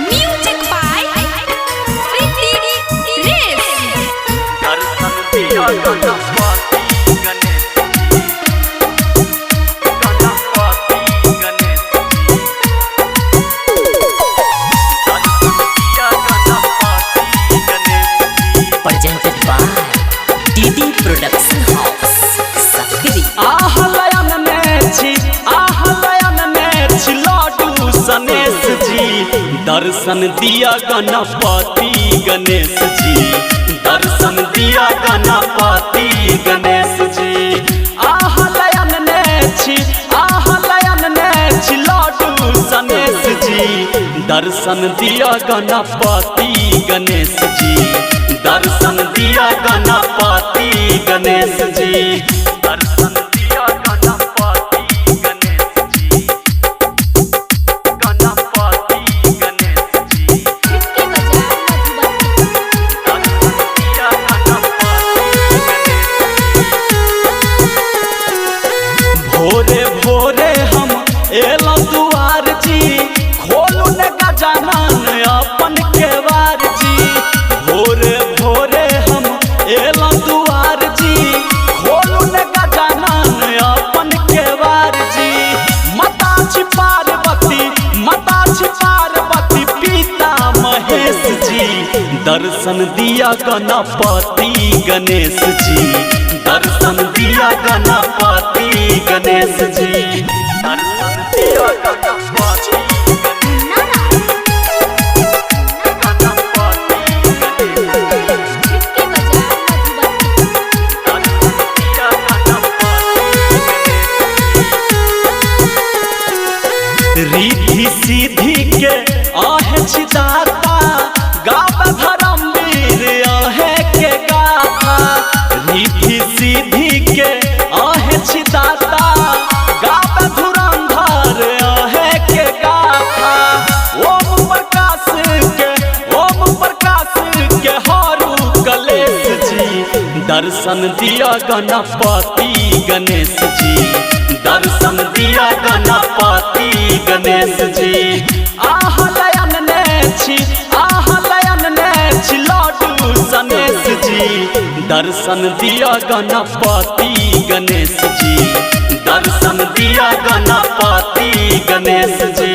Music by Preeti Race. दर्शन दिया गणपति गणेश जी, गणपति गणेश जी, दर्शन दिया Ganpati Ganesh ji. Presented by DD Production House, Sakri. आह लयन में छी, आह लयन में छी लाडू सनेश जी, दर्शन दिया गणपति गणेश जी, दर्शन दिया गणपति गणेश जी। आह लयन में छी, आह लयन में छी लाडू सनेश जी, दर्शन दिया गणपति गणेश जी, दर्शन दिया गणपति गणेश जी, दर्शन दिया गणपति गणेश जी, गणपति गणेश जी, छिटकी बाजार मधुबनी। दर्शन दिया गणपति गणेश जी। भोरे भोरे हम एलौं दुआर जी, खोलू ने गजानन अपन केवार जी। भोरे भोरे हम एलौं दुआर जी, खोलू ने गजानन अपन केवार जी। माता छी पार्वती, माता छी पार्वती, पिता महेश जी, दर्शन दिया गणपति गणेश जी, दर्शन दिया गणपति गणेश जी, दर्शन दिया गणपति गणपति गणेश जी, छिटकी बाजार मधुबनी। दर्शन दिया गणपति गणेश जी। रिद्धि सिद्धि के आहे छी दाता, गाव धर्मवीर आहे के गाथा। रिद्धि सिद्धि के आहे छी दाता, गाव धुरंधर आहे के गाथा। ओम प्रकाश के, ओम प्रकाश के हारू कलेश जी, दर्शन दिया गणपति गणेश जी, दर्शन दिया गणपति गणेश जी। आह लयन ने छी, आह लयन ने छी लाडू सनेश जी, दर्शन दिया गणपति गणेश जी, दर्शन दिया गणपति गणेश जी।